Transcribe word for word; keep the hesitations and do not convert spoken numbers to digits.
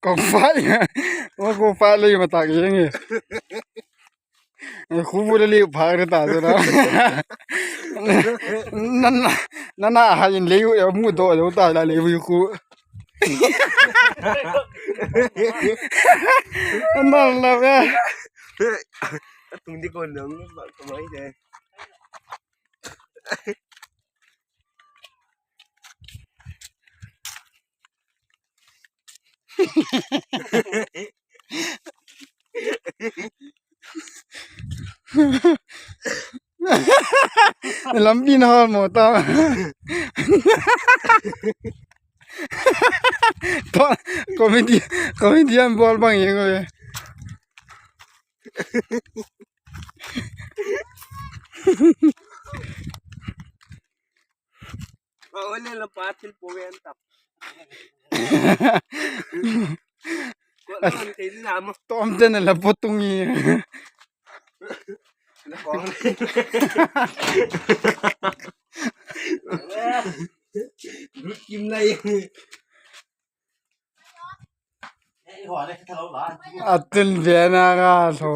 Kong fai. Mo kong fai le ma tak yeng e. Khu bu le liu phak re ta zo na. Nana, nana ha in liu e mu do do ta la liu khu. Nana la ya. Tung di kon nang ba ko mai de. Lampi na hol mo ta. To, comedy, comedian bol bang yeng e. Ole la patil po yan tap. Ko la man te ni la mo. Tom ten la potungi. La kong. Lut kim lai. Atin bena ga lo.